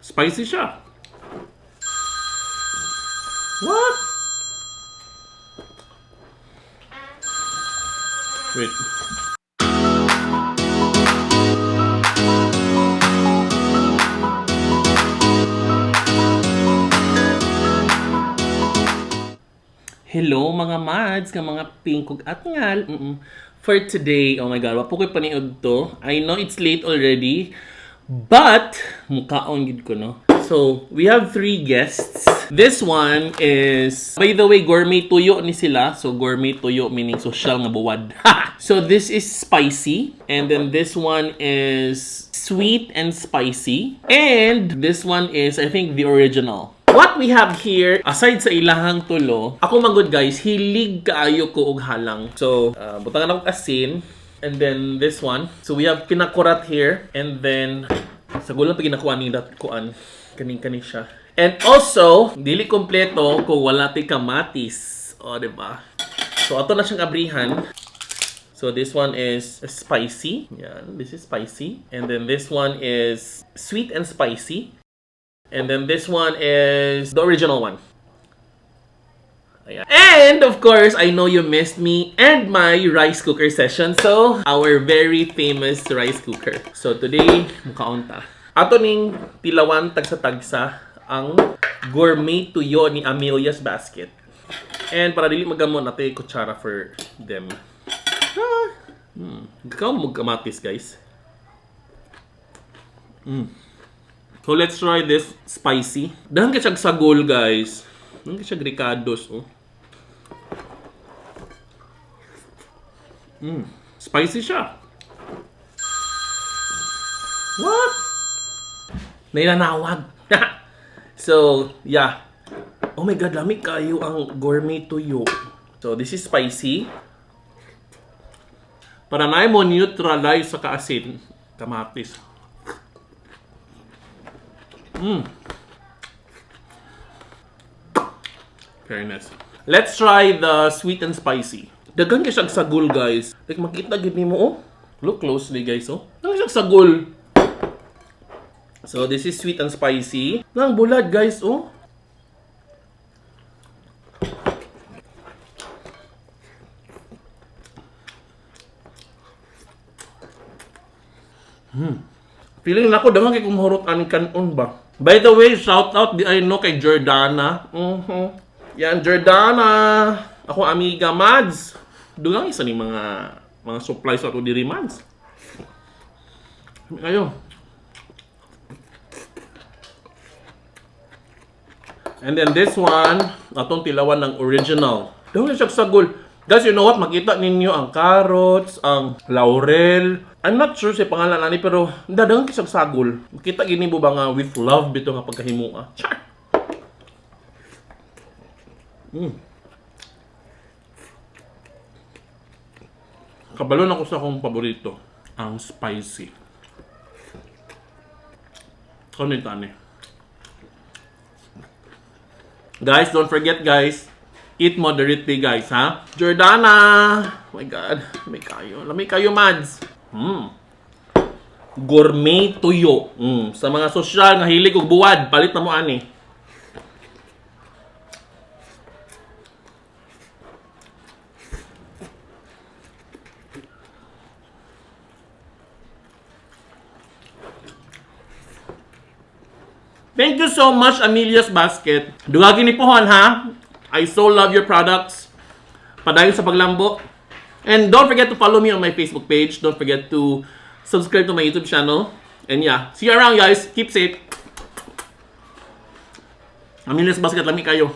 Spicy siya. What? Wait. Hello mga mads, nga mga pingkog at ngal. For today, oh my God, wa po ko'y paniod to. I know it's late already, but mukaon gid ko, no? So, we have three guests. This one is, by the way, gourmet tuyo ni sila. So, gourmet tuyo meaning social nga buwad. So, this is spicy. And then this one is sweet and spicy. And this one is, I think, the original. What we have here, aside sa ilahang tulo, ako magod guys, hilig kaayo ko og halang. So, butangan ako asin, and then this one. So we have pinakurat here, and then sa gulang pa ginakuha ni dat kuan, kaning kani siya. And also, dili kompleto kung wala ti kamatis. O, di ba? So ato na siyang abrihan. So this one is spicy. Yan, this is spicy. And then this one is sweet and spicy. And then this one is the original one. Ayan. And of course, I know you missed me and my rice cooker session. So, our very famous rice cooker. So today, mukaon ta. Ato ning tilawan tagsa-tagsa ang gourmet tuyo ni Amelia's Basket. And para dili magamon natin kutsara for them. Ah. Ikaw mo kamatis, guys. So let's try this spicy. Dahan ka siyang sagol, guys. Dahan ka siyang ricados, oh. Spicy siya. What? Nainanawag. So, yeah. Oh my God, lami kayo ang gourmet tuyo. So, this is spicy. Para na mo neutralize sa kaasin, kamatis. Fairness. Let's try the sweet and spicy. Daghan kay siyang sagol, guys. Like makita gid nimo, oh. Look closely, guys, oh. Daghan siyang sagol. So this is sweet and spicy. Nang bulad, guys, oh. Feeling nako daghan kay kumhurot ani kanon ba. By the way, shout out di ay no kay Jordana. Yan Jordana. Ako amiga Mads. Dugang isa ni mga supplies ato diri Mads. Kayo. And then this one, atong tilawan ng original. Daghan siya sagol. Guys, you know what? Makita ninyo ang carrots, ang laurel. I'm not sure sa pangalan ani pero dadaghan kay sagol. Makita gini mo ba nga with love bito nga pagkahimua. Char. Kabalo na ko sa akong paborito, ang spicy. Ano ito, ani? Guys, don't forget guys, eat moderately guys, ha? Jordana! Oh my God, lami kayo. Lami kayo, Mads. Gourmet tuyo. Sa mga sosyal nga hilig og buwad, palit na mo ani. Thank you so much, Amelia's Basket. Duhagi ni Pohon, ha? I so love your products. Padayon sa paglambo. And don't forget to follow me on my Facebook page. Don't forget to subscribe to my YouTube channel. And yeah, see you around, guys. Keep safe. Amelia's Basket, lami kayo.